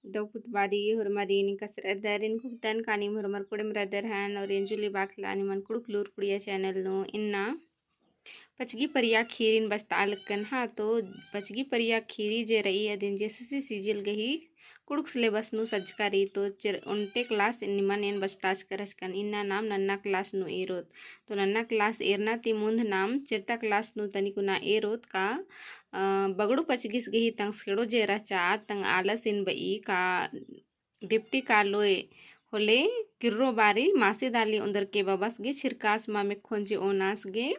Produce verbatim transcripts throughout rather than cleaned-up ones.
दव पुत बारी होरमारिन एकासे रअदर, एन कुक्तन कानिम होरमर कुड़ेम रअदर हन और एन जुली बाखला निमन कुँड़ुख़ लूर कुड़िया channel नू। इन्ना पचगी परिया खीरिन बचता लगकन हा। तो पचगी परिया खीरी जे रई अदिन JSSC CGL गही कुँड़ुख़ syllabus नू सज्जका रई। तो चेर-, ओन्टे class निमन एन बचताचका रहचकन। इन्ना नाम नन्ना class नू एरोत। तो नन्ना class एरना ती मुन्ध नाम चेरता class नू तनिकुना एरोत का, अ, बगड़ू पचगिस गही तंग्सखेड़ो जे रहचा आद तंग आलसिन बई का डिप्टी कालोय होले किर्रो बारी मासी दाली ओन्दरके बबस गे छिरकास मा मेक्खोन चिओन आस गे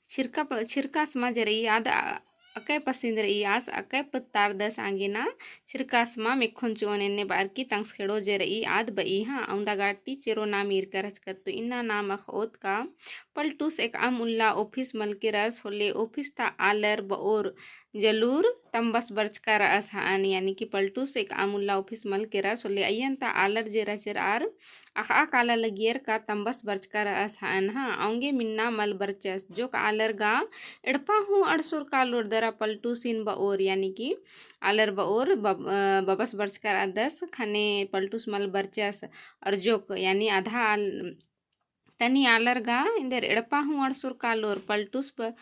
छिरका प-, छिरकास मा जे रई आद अ-, अकय पसिंद रई आस अकय पत्तारदस आंगेना छिरकास मा मेक्खोन चिओन एन्ने बअर की तंग्सखेड़ो जे रई आद बई। हाँ, अउन्दा गाटी चेरो नाम ईरका रहचकत। तो इन्ना नाम अख़ओत का पलटूस एकअम उल्ला office मल केरस होले office ता आलर बओर जलूर तम्बस बरचका रअस हअन, यानी कि पलटूस एकअम उल्ला office मल केरस होले अइय्यन ता आलर जे रहचर आर अख़आ काला लगियर का तम्बस बरचका रअस हअन। हाँ, औंगे मिन्ना मल बरचस, जोक आलर गा एड़पा हूँ अंड़सोर कालोर दरा पलटूसिन बओर, यानी कि आलर बओर बब-, अ, बबस बरचका रअदस, ख़ने पलटूस मल बरचस, और जोक, यानी आधा आल-, तनी आलर गा एन्देर एड़पा हूँ अंड़सोर कालोर पलटूस ब-,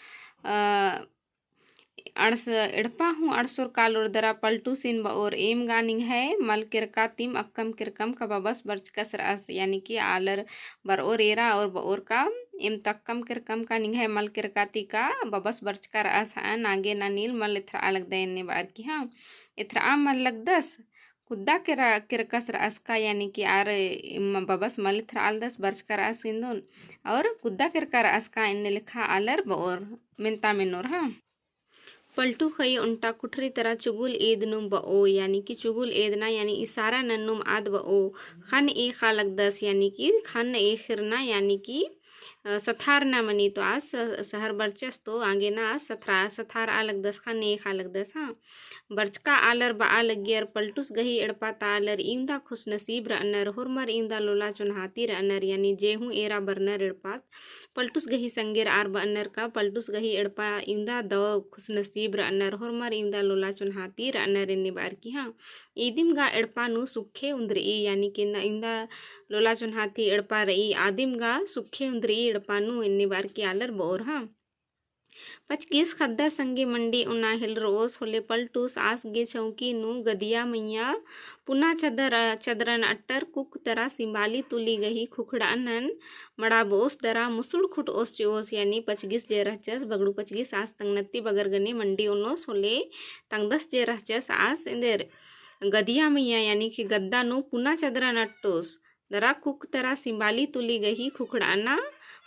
अ, अंड़स-, एड़पा हूँ अंड़सोर कालोर दरा पलटूसिन बओर एम गा निंग्है मल केरका तिम अक्कम केरकम का बबस बरचकस रअस, यानी कि आलर बरओर एरा और बओर का एम तक्कम केरकम का निंग्है मल केरका ती का बबस बरचका रअस हअन, आंगे ना नील मल एथरआ लगदय एन्ने बअर की। हाँ, एथरआ मल लगदस, कुद्दा केरा-, केरकस रअस का, यानी कि आर इम बबस मल एथरआलदस बरचका रअस इन्दुन, और कुद्दा केरका रअस का एन्ने लेखा आलर बओर मेन्ता मेनोर। हाँ, पलटू ख़ई ओन्टा कुठरी तरा चुगुल ईद नू बओ, यानी कि चुगुल ईदना यानी इशारा नन्नुम आद बओ, ख़न्न एख़ा लगदस, यानी कि ख़न्न एख़रना, यानी कि अ, सथारना मनी। तो आस स-, सहर बरचस तो आंगे ना आस सथरा-, सथारआ लगदस, ख़न्न एख़ा लगदस। हाँ, बरचका आलर बआ लगियर पलटूस गही एड़पा ता आलर इवंदा खुशनसीब रअनर, होरमर इवंदा लोला चोन्हाती रअनर, यानी जे हूँ एरा बरनर एड़पा पलटूस गही संगेर आर बअनर का पलटूस गही एड़पा इवंदा दव खुशनसीब रअनर, होरमर इवंदा लोला चोन्हाती रअनर एन्ने बअर की। हाँ, ईदिम गा एड़पा नू सुखे उन्दरई, यानी कि ना इवंदा लोला चोन्हाती एड़पा रई, आदिम गा सुखे उन्दरई एड़पा नू एन्ने बअर की आलर बओर। हाँ, पचगिस ख़द्दर संगे मंडी ओना हेलरओस होले पलटूस आस गे चौकी नू गदिया मइय्याँ पुना चदर-, चदरन अट्टर कुक तरा सिम्बाली तुली गही खुखड़ानन मड़ाबओस दरा मुसुड़ खुटओस चिओस, यानी पचगिस जे रहचस बगड़ू पचगिस आस तंगनती बगर गने मंडी ओनोस होले तंगदस जे रहचस आस एन्देर गदिया मइय्याँ, यानी कि गद्दा नू पुना चदरन अट्टोस दरा कुक तरा सिम्बाली तुली गही खुखड़ाना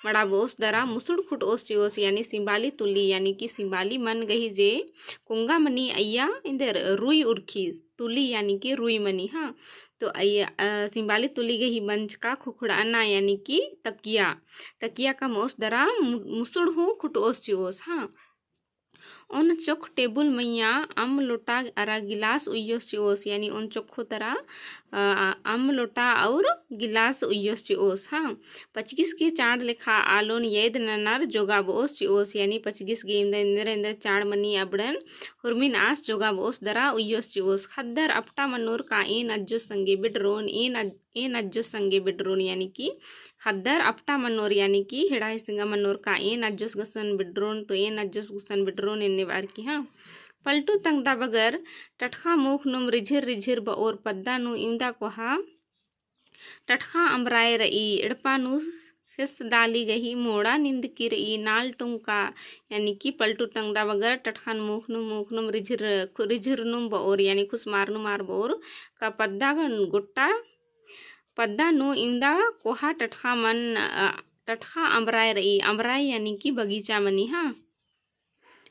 मड़ाबओस दरा मुसुड़ खुटओस चिओस, यानी सिम्बाली तुली, यानी कि सिम्बाली मन गही जे कोंगा मनी अइय्या एन्देर रुई उरखी तुली, यानी कि रुई मनी। हाँ, तो अइय्या, अ, सिम्बाली तुली गही मंजका खुखड़ाना, यानी कि तकिया, तकिया कमओस दरा मु-, मुसुड़ हूँ खुटओस चिओस। हाँ, ओन चोख टेबुल मइय्याँ अम्म लोटा अरा गिलास उइयोस चिओस, यानी ओन चोखो तरा, अ, अम्म लोटा और गिलास उइयोस चिओस। हाँ, पचगिस गे चाड़ लेखा आलोन येद ननर जोगाबओस चिओस, यानी पचगिस गे इन्दा एन्देर एन्देर चाड़ मनी अबड़न हुरमिन आस जोगाबओस दरा उइयोस चिओस। ख़द्दर अपटा मनोर का एन अज्जो संगे बिडरोन, एन अज-, एन अज्जो संगे बिडरोन, यानी कि ख़द्दर अपटा मनोर, यानी कि हेड़ा हिसिंगा मनोर का एन अज्जोस गसन बिडरोन, तो एन अज्जोस गसन बिडरोन एन्ने बअर की। हाँ, पलटू तंगदा बगर टटख़ा मुख नुम रिझिर रिझिर बओर पद्दा नू इवंदा कोहा टटख़ा अम्बराय रई, एड़पा नू ख़ेस दाली गही मोड़ा निंदकी रई, नाल टोंका, यानी कि पलटू तंगदा बगर टटख़न मुख नुम, मुख नुम रिझिर, खु-, रिझिर नुम बओर, यानी खुसमार नुम आर बओर का पद्दा गन गोट्टा पद्दा नू इवंदा कोहा टटख़ा मन, अ, टटख़ा अम्बराय रई, अम्बराय यानी कि बगीचा मनी। हाँ,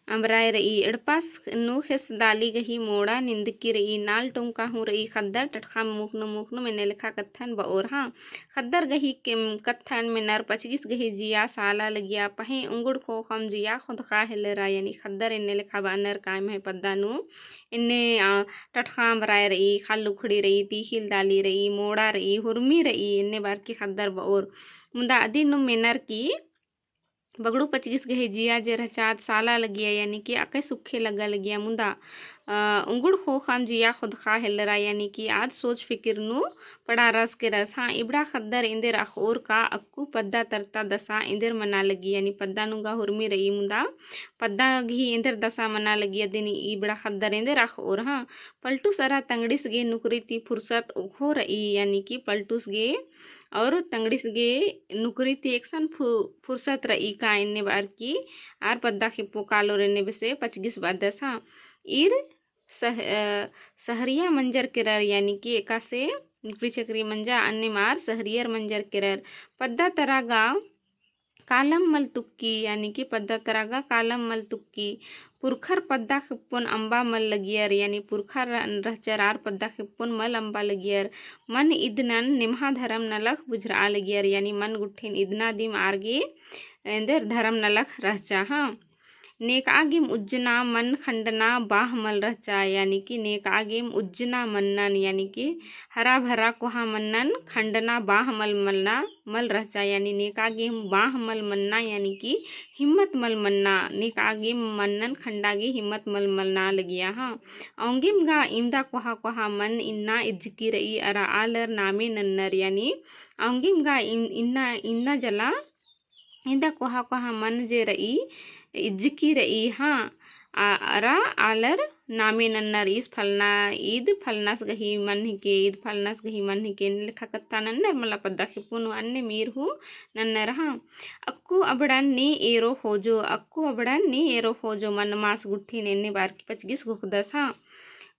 अम्बराय रई, एड़पा नू ख़ेस दाली गही मोड़ा निंदकी रई, नाल टोंका हूँ रई, ख़द्दर टटख़ा मुख नुम, मुख नुम एन्ने लेखा कत्थन बओर। हाँ, ख़द्दर गही केम कत्थन मेनर पचगिस गही जिया साला लगिया, पहें उंगुड़ ख़ोख़म जिया ख़ोदख़ा हेलरा, यानी ख़द्दर एन्ने लेखा बअनर का एम्है पद्दा नू एन्ने, अ, टटख़ा अम्बराय रई, ख़ल्ल उखड़ी रई, तीख़िल दाली रई, मोड़ा रई, हुरमी रई, एन्ने बअर की ख़द्दर बओर। मुदा अदिन नुम मेनर की बगड़ू पचगिस गही जिया जे रहचा आद साला लगिया, यानी कि अकय सुखे लग्गा लगिया, मुदा अ, उंगुड़ ख़ोख़म जिया ख़ोदख़ा हेलरा, यानी कि आद सोच फिकिर नू पड़ारस केरस। हाँ, इबड़ा ख़द्दर एन्देर अख़ओर का अक्कु पद्दा तरता दसा एन्देर मना लगी, यानी पद्दा नू गा हुरमी रई मुदा पद्दा गही एन्देर दसा मना लगी, अदिन इबड़ा ख़द्दर एन्देर अख़ओर। हाँ, पलटुस अरा तंगड़िस गे नुकरी ती फुरसत ओखो रई, यानी कि पलटुस गे और तंगड़िस गे नुकरी ती एकसन फु-, फुरसत रई का एन्ने बअर की आर पद्दा खेप्पो कालोर एन्ने बेसे पचगिस बअदस। हाँ, ईर सह-, अ, सहरिया मंजर केरर, यानी कि एकासे नुकरी चकरी मंजा अन्नेम आर सहरियर मंजर केरर। पद्दा तरा गा कालम मल तुक्की, यानी कि पद्दा तरा गा कालम मल तुक्की। पुरखर पद्दा खेप्पोन अम्बा मल लगियर, यानी पुरखर र-, रहचर आर पद्दा खेप्पोन मल अम्बा लगियर। मन इदनन निम्हा धरम नलख बुझरआ लगियर, यानी मन गुट्ठिन इदना दिम आर गे एन्देर धरम नलख रहचा। हाँ, नेकआ गेम उज्जना मन खंडना बाह मल रहचा, यानी कि नेकआ गेम उज्जना मन्नन, यानी कि हरा भरा कोहा मन्नन खंडना बाह मल मलना मल रहचा, यानी नेकआ गेम बाह मल मन्ना, यानी कि हिम्मत मल मन्ना, नेकआ गेम मन्नन खंडा गे हिम्मत मल मलना लगिया। हाँ, औंगेम गा इवंदा कोहा कोहा मन इन्ना इज्जकी रई अरा आलर नामे नन्नर, यानी औंगेम गा इन-, इन्ना, इन्ना जला इवंदा कोहा कोहा मन जे रई, इज्जकी रई, हाँ, आ, अरा आलर नामे नन्नर, ईस फलना, ईद फलनस गही मन हिके, ईद फलनस गही मन हिके, एन्ने लेखा कत्था नन्नर मला पद्दा खेप्पो नू अन्नेम ईर हूँ नन्नर। हाँ, अक्कु अबड़न ने एरो ख़ोजो, अक्कु अबड़न ने एरो ख़ोजो, मन मास गुट्ठिन एन्ने बअर की पचगिस घोखदस। हाँ,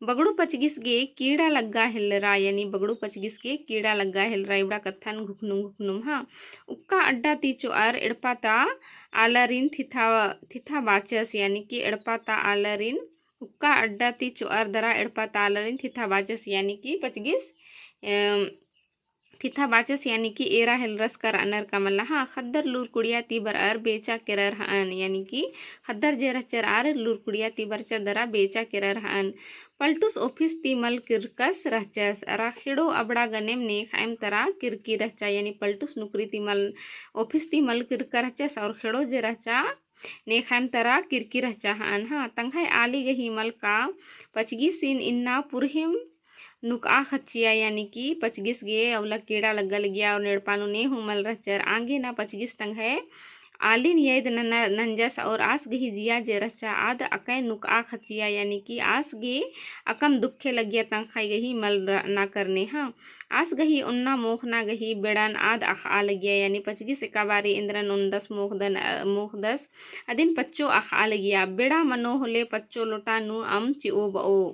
बगड़ू पचगिस गे कीड़ा लग्गा हेलरा, यानी बगड़ू पचगिस गे कीड़ा लग्गा हेलरा, इबड़ा कत्थन घुखनुम घुखनुम। हाँ, उक्का अड्डा ती चोअर एड़पा ता आलरिन थिथा, थिथा बाचस, यानी कि एड़पा ता आलरिन उक्का अड्डा ती चोअर दरा एड़पा ता आलरिन थिथा बाचस, यानी कि पचगिस, अम, थिथा बाचस, यानी कि एरा हेलरस का रअनर का मला। हाँ, ख़द्दर लूर कुड़िया ती बरअर बेचा केरर हअन, यानी कि ख़द्दर जे रहचर आर लूर कुड़िया ती बरचा दरा बेचा केरर हअन। पलटुस ऑफिस ती मल किरकस रहचस, अरा ख़ेड़ो अबड़ा गनेम नेख़ाएम तरा किरकी रहचा, यानी पलटुस नुकरी ती मल, ऑफिस ती मल किरका रहचस, और ख़ेड़ो जे रहचा नेख़ाएम तरा किरकी रहचा हअन। हाँ, तंग्है आली गही मल का पचगिसिन इन्ना पुरहिम नुकआ ख़च्चिया, यानी कि पचगिस गे अउला कीड़ा लग्गा लगिया और एड़पा नू ने हूँ मल रहचर। आंगे ना पचगिस तंग्है आलिन यैद नन-, नंजस और आस गही जिया जे रहचा आद अकय नुकआ ख़च्चिया, यानी कि आस गे अकम दुखे लगिया तंग्है गही मल र-, ना करने। हाँ, आस गही ओन्ना मोख़ना गही बेड़न आद अख़आ लगिया, यानी पचगिस एका बारी एन्देरन ओन्दस मोख़दन, अ, मोख़दस अदिन पच्चो अख़आ लगिया। बेड़ा मनो होले पच्चो लोटा नू अम चिओ बओ,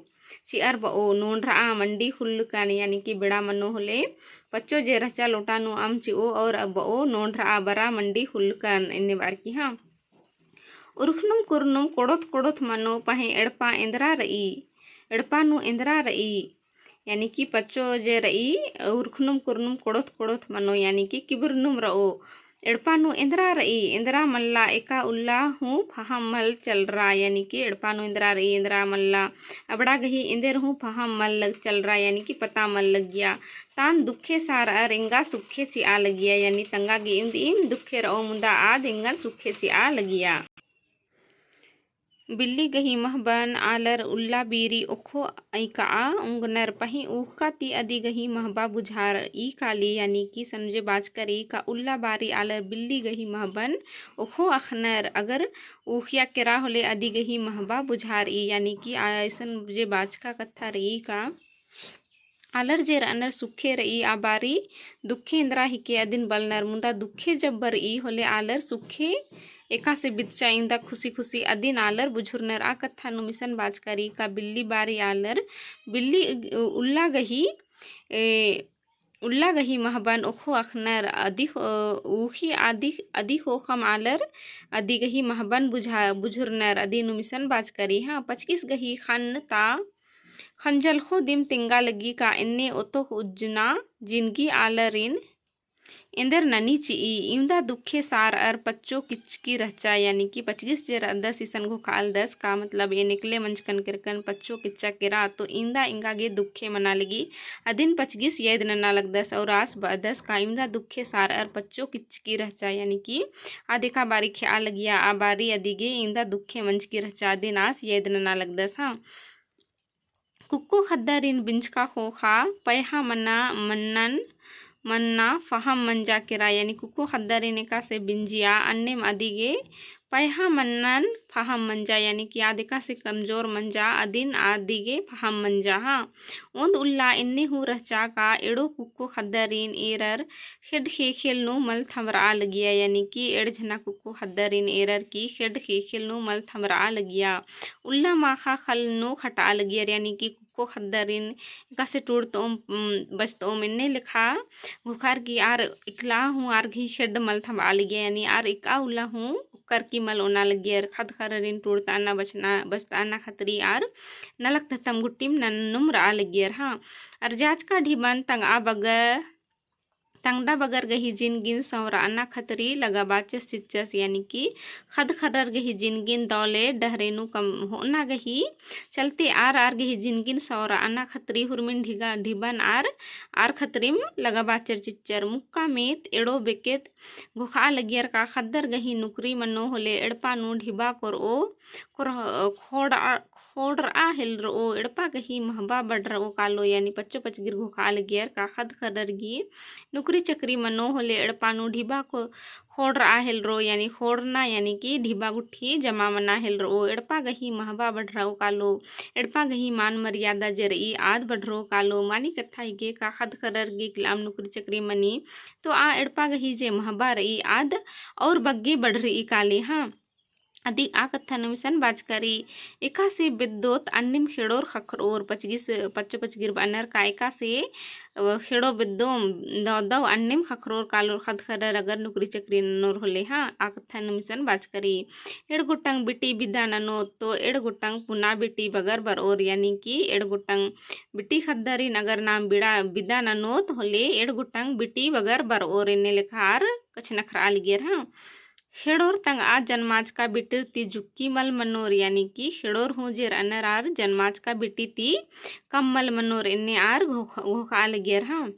चिअर बओ, नोंढरआ मंडी खुल्लकन, यानी कि बेड़ा मनो होले पच्चो जे रहचा लोटा नू अम चिओ और बओ नोंढरआ बरा मंडी खुल्लकन, एन्ने बअर की। हाँ, उरखनुम कुरनुम कोड़ोत कोड़ोत मनो पहें एड़पा एन्दरा रई, एड़पा नू एन्दरा रई, यानी कि पच्चो जे रई, उरखनुम कुरनुम कोड़ोत कोड़ोत मनो, यानी कि किबुरनुम रओ। एड़पा नू एन्दरा रई, एन्दरा मल्ला, एका उल्ला हूँ फहम मल चलरा, यानी कि एड़पा नू एन्दरा रई, एन्दरा मल्ला, अबड़ा गही एन्देर हूँ फहम मल लग चलरा, यानी कि पता मल लगिया। तान दुखे सारअर एंगा सुखे चिआ लगिया, यानी तंगा गे इवंद इम दुखे रओ मुदा आद एंगन सुखे चिआ लगिया। बिल्ली गही महबन आलर उल्ला बीरी ओखो अइकआ उंगनर पहें ऊहका ती अदी गही महबा बुझार ई काली, यानी कि समझे बाचकर ई का उल्ला बारी आलर बिल्ली गही महबन ओखो अखनर, अगर ऊखिया केरा होले अदी गही महबा बुझार ई, यानी कि अइसन जे बाचका कत्था रई का। आलर जे रअनर सुखे रई आ बारी दुखे एन्दरा हिके अदिन बलनर, मुदा दुखे जब बरई होले आलर सुखे एकासे बितचा इवंदा खुशी खुशी अदिन आलर बुझुरनर। आ कत्था नू मिसन बाचका रई का बिल्ली बारी आलर बिल्ली उ-, उल्ला गही, ए, उल्ला गही महबन ओखो अखनर अदी हो-, ऊखी अदी, अदी ख़ोख़म आलर अदी गही महबन बुझा-, बुझुरनर अदी नू मिसन बाचका रई। हाँ, पचगिस गही खन ता खंजलखो दिम तेंगा लगी का एन्ने ओतोक उज्जना जिनगी आलरिन एन्देर ननी चिई। इवंदा दुखे सारअर पच्चो किचकी रहचा, यानी कि पचगिस जे रअदस इसन घोखालदस का मतलब एन एकले मंजकन केरकन पच्चो किच्चा केरा तो इवंदा एंगा गे दुखे मना लगी। अदिन पचगिस यैद नना लगदस और आस बअदस का इवंदा दुखे सारअर पच्चो किचकी रहचा, यानी कि आद एका बारी खेआ लगिया आ बारी अदी गे इवंदा दुखे मंजकी रहचा अदिन आस यैद नना लगदस। हाँ। कुक्को ख़द्दारिन बिंजका ख़ोख़ा पयहा मना मन्नन मन्ना फहम मंजा केरा, यानी कुक्को ख़द्दारिन एकासे बिंजिया अन्नेम अदिगे पयहा मन्नन फहम मंजा, यानी कि आद एकासे कमजोर मंजा अदिन अदिगे फहम मंजा। हाँ, ओन्द उल्ला एन्ने हूँ रहचा का एड़ो कुक्को ख़द्दारिन एरर ख़ेड्ड ख़ेख़ेल नू मल थमरआ लगिया, यानी कि एंड़ झना कुक्को ख़द्दारिन एरर की ख़ेड्ड ख़ेख़ेल नू मल थमरआ लगिया। उल्ला माख़ा ख़ल्ल नू खटआ लगियर, यानी कि कुक्को ख़द्दारिन एकासे टूड़तओम, उम, बचतओम एन्ने लेखा घोखार की आर इकला हूँ आर गही ख़ेड्ड मल थमरआ लगिया, यानी आर एका उल्ला हूँ ओक्कर की मल ओना लगियर। ख़द्द ख़र्ररिन टूड़तअना बचना, बचतअना खतरी आर नलख ततम गुट्टिम नन्नुम रआ लगियर। हाँ, अर जाचका ढिबन तंगआ बगर तंगदा बगर गही जिनगिन सँवरअना खतरी लगा बाचस चिच्चस, यानी कि ख़द्द ख़र्रर गही जिनगिन दौले डहरे नू कम होअना गही चलते आर आर गही जिनगिन सँवरअना खतरी हुरमिन ढिगा, ढिबन आर आर खतरिम लगा बाचर चिच्चर। मुक्का मेत एड़ो बेकेत घोखआ लगियर का ख़द्दर गही नुकरी मनो होले एड़पा नू ढिबा कोरओ, कोर-, खोड़आ, खोड़रआ हेलरओ, एड़पा गही महबा बढ़रओ कालो, यानी पच्चो पचगिर घोखआ लगियर का ख़द्द ख़र्रर गही नुकरी चकरी मनो होले एड़पा नू ढिबा को-, खोड़रआ हेलरओ, यानी खोड़ना, यानी कि ढिबा गुट्ठी जमा मना हेलरओ, एड़पा गही महबा बढ़रओ कालो, एड़पा गही मान मर्यादा जे रई आद बढ़रओ कालो, मानी कत्था हिके का ख़द्द ख़र्रर गही इकलाम नुकरी चकरी मनी, तो आ एड़पा गही जे महबा रई आद और बग्गे बढ़रई काली। हाँ, अदी आ कत्था नू इसन बाचका रई। एकासे बेद्दोत अन्नेम ख़ेड़ोर ख़क्खरओर, पचगिस, पच्चो पचगिर बअनर का एकासे, अ, ख़ेड़ो बेद्दोम दव, दव अन्नेम ख़क्खरओर कालोर ख़द्द ख़र्रर अगर नुकरी चकरी ननोर होले। हाँ, आ कत्था नू इसन बाचका रई। एंड़ गोटंग बिटी बिदा ननोत तो एंड़ गोटंग पुना बिटी बगर बरओर, यानी कि एंड़ गोटंग बिटी ख़द्दारिन अगर नाम बिड़ा, बिदा ननोत होले एंड़ गोटंग बिटी बगर बरओर एन्ने लेखा आर कछनखरआ लगियर। हाँ, ख़ेड़ोर तंगआ जनमाचका बिटिर ती जुक्की मल मनोर, यानी कि ख़ेड़ोर हूँ जे रअनर आर जनमाचका बिटी ती कम मल मनोर एन्ने आर घोख-, घोखआ लगियर। हाँ,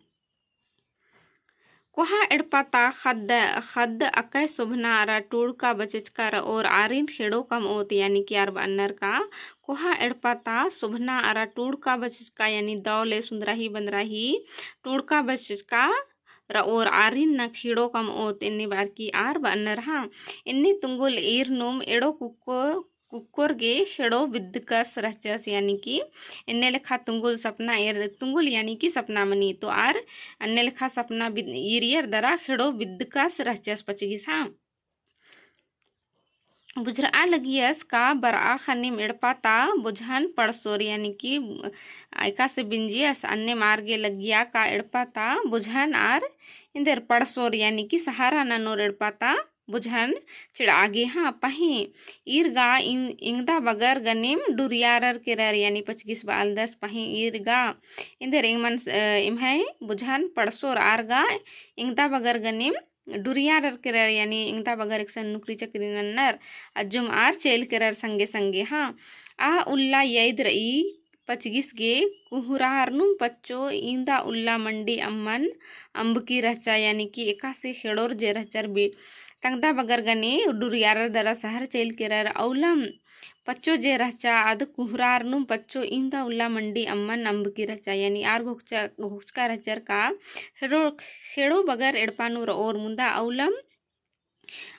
कोहा एड़पा ता ख़द्द, ख़द्द अकय सोभना अरा टूड़का बचचका रओर आरिन ख़ेड़ो कमओत, यानी कि आर बअनर का कोहा एड़पा ता सोभना अरा टूड़का बचचका, यानी दौले सुन्दराही बन्दराही टूड़का बचचका रओर आरिन ना ख़ेड़ो कमओत एन्ने बअर की आर बअनर। हाँ, एन्ने तुंगुल ईर नुम एड़ो कुक्को, कुक्कोर गे ख़ेड़ो बिद्दकस रहचस, यानी कि एन्ने लेखा तुंगुल सपना एर, तुंगुल यानी कि सपना मनी, तो आर एन्ने लेखा सपना बिद-, ईरियर दरा ख़ेड़ो बिद्दकस रहचस पचगिस। हाँ, बुझरआ लगियस का बरआ ख़निम एड़पा ता बोझन पड़सोर, यानी कि एकासे बिंजियस अन्नेम आर गे लगिया का एड़पा ता बोझन आर एन्देर पड़सोर, यानी कि सहारा ननोर एड़पा ता बोझन चिड़आ गे। हाँ, पहें ईर गा इं-, एंगदा बगर गनेम डुरियारर केरर, यानी पचगिस बआलदस पहें ईर गा एन्देर एंगमन स-, एम्है बोझन पड़सोर आर गा एंगदा बगर गनेम डुरियारर केरर, यानी एंगदा बगर एकसन नुकरी चकरी नन्नर अज्जुम आर चेल केरर संगे संगे। हाँ, आ उल्ला यइद रई पचगिस गे कुहरारनुम पच्चो इन्दा उल्ला मंडी अम्मन अम्बकी रहचा, यानी कि एकासे ख़ेड़ोर जे रहचर बी तंगदा बगर गने डुरियारर दरा सहर चेल केरर अउलम पच्चो जे रहचा आद कुहरारनुम पच्चो इन्दा उल्ला मंडी अम्मन अम्बकी रहचा, यानी आर घोखचा, घोखचका रहचर का ख़ेड़ो, ख़ेड़ो बगर एड़पा नू रओर मुन्दा अउलम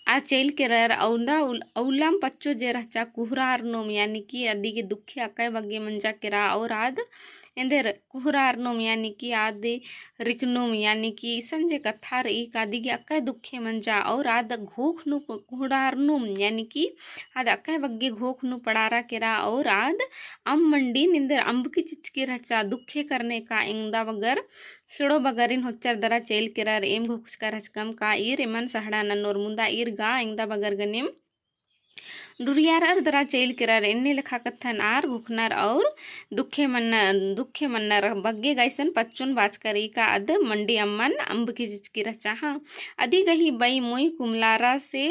आ चेल केरर अउन्दा उल-, अउलम पच्चो जे रहचा कुहरारनुम, यानी कि अदिगे दुखे अकय बग्गे मंजा केरा और आद एन्देर कुहरारनुम, यानी कि आद रिकनुम, यानी कि इसन जे कत्था रई का अदिगे अकय दुखे मंजा और आद घोखनुम कुहरारनुम, यानी कि आद अकय बग्गे घोखनुम पड़ारा केरा और आद अम्म मंडिन एन्देर अम्बकी चिच्चकी रहचा दुखे करने का एंगदा बगर ख़ेड़ो बगरिन होच्चर दरा चेल केरर एम घोखचका रहचकम का ईर एमन सहड़ा ननोर मुन्दा ईर गा एंगदा बगर गनेम डुरियारर दरा चेल केरर एन्ने लेखा कत्थन आर घोखनर और दुखे मन्न, दुखे मन्नर बग्गे गा इसन पच्चोन बाचका रई का अद मंडी अम्मन अम्बकी चिच्चकी रहचा। हाँ, अदिगही बई मुई कुमलारा से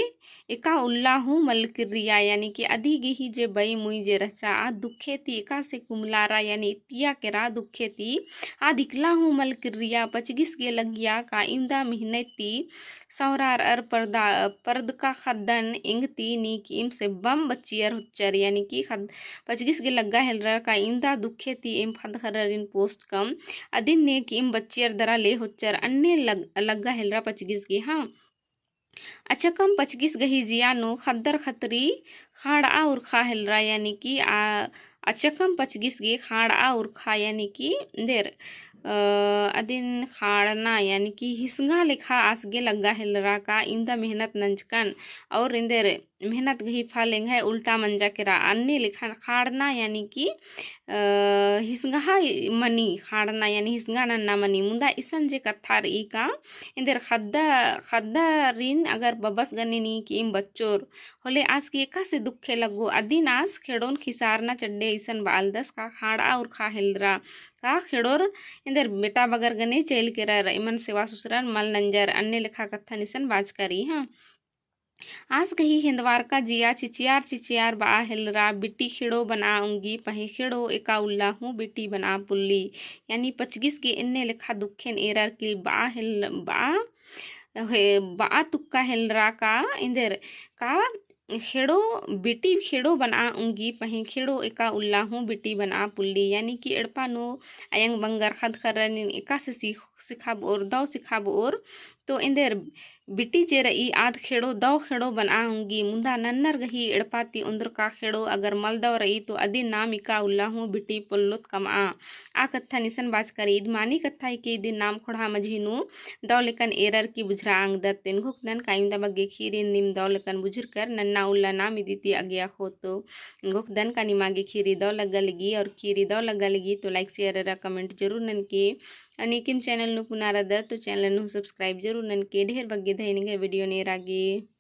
एका उल्ला हूँ मल किर्रिया, यानी कि अदिगही जे बई मुई जे रहचा, आ दुखे ती एकासे कुमलारा, यानी इत्तिया केरा दुखे ती, आ दिखला हूँ मल किर्रिया, पचगिस गे लगिया का इन्दा मिहनत ती, सौरार अर परदा, परदका ख़द्दन एंग ती नीक इम सेब्बम बच्चियर होच्चर, यानी कि ख़द्द पचगिस गे लग्गा हेलरा का इमदा दुखे ती एम ख़द्द ख़र्रारिन पोस्ट कम, अदिन ने कि इम बच्चियर दरा ले होच्चर, अन्ने लग-, लग्गा हेलरा पचगिस गे, हाँ। अचकम पचगिस गही जिया नू ख़द्दर ख़तरी ख़ाड़आ उरख़ा हेलरा, यानी कि आ, अचकम पचगिस गे ख़ाड़आ उरख़ा, यानी कि एन्देर, अ, अदिन ख़ाड़ना, यानी कि हिसंगा लेखा आस गे लग्गा हेलरा का इमदा मेहनत नंजकन, और एन्देर मेहनत गही फल एंग्है उल्टा मंजा केरा, अन्ने लेखा ख़ाड़ना, यानी कि, अ, हिसंगहा मनी, ख़ाड़ना, यानी हिसंगा नन्ना मनी, मुदा इसन जे कत्था रई का, एन्देर ख़द्दा, ख़द्दारिन अगर बबस गने नी कि इम बच्चोर, होले आस गे एकासे दुखे लग्गो, अदिन आस खेड़ोन खिसारना चड्डे इसन बआलदस का ख़ाड़आ उरख़ा हेलरा, का खेड़ोर एन्देर बेटा बगर गने चइल केरर, इमन सेवा सुसरन मल नंजर, अन्ने लेखा कत्थन इसन बाचका रई, हाँ। आस गही हेन्दवारका जिया चिचियार चिचियार बआ हेलरा, बिटी खेड़ो बनआ उंगी, पहें खेड़ो एका उल्ला हूँ बिटी बनआ पुल्ली। यानी पचगिस गे एन्ने लेखा दुखेन एरर कि बआ हेल-, बआ, हे, बआ तुक्का हेलरा का एन्देर का खेड़ो, बिटी खेड़ो बनआ उंगी, पहें खेड़ो एका उल्ला हूँ बिटी बनआ पुल्ली। यानी कि एड़पा नू अयंग बंगर ख़द्द ख़र्रारिन एकासे सिख-, सिखाबओर, दव सिखाबओर, तो एन्देर बिटी जे रई आद खेड़ो, दव खेड़ो बनआ उंगी, मुदा नन्नर गही एड़पा ती ओन्द्रका खेड़ो अगर मल दव रई, तो अदिन नाम इका उल्ला हूँ बिटी पोल्लोत कमआ। आ कत्थन इसन बाचका रई, इद मानी कत्था हिके, इदिन नाम ख़ोंड़हा मझी नू दव लेकन एरर की बुझुरा आंगदत। एन घोखदन का इमदा बग्गे ख़ीरिन नीम दव लेकन बुझुरकर नन्ना उल्ला नाम इदी ती अगिया ख़ोतो। एन घोखदन का निमा गे ख़ीरी दव लग्गा लगी और ख़ीरी दव लग्गा लगी तो like, share अरा comment जरूर ननके। और नीकिम channel नू पुना रअदर तो channel नू subscribe जरूर ननके। ढेर बग्गे धैन एंग्है video नू एरा गे।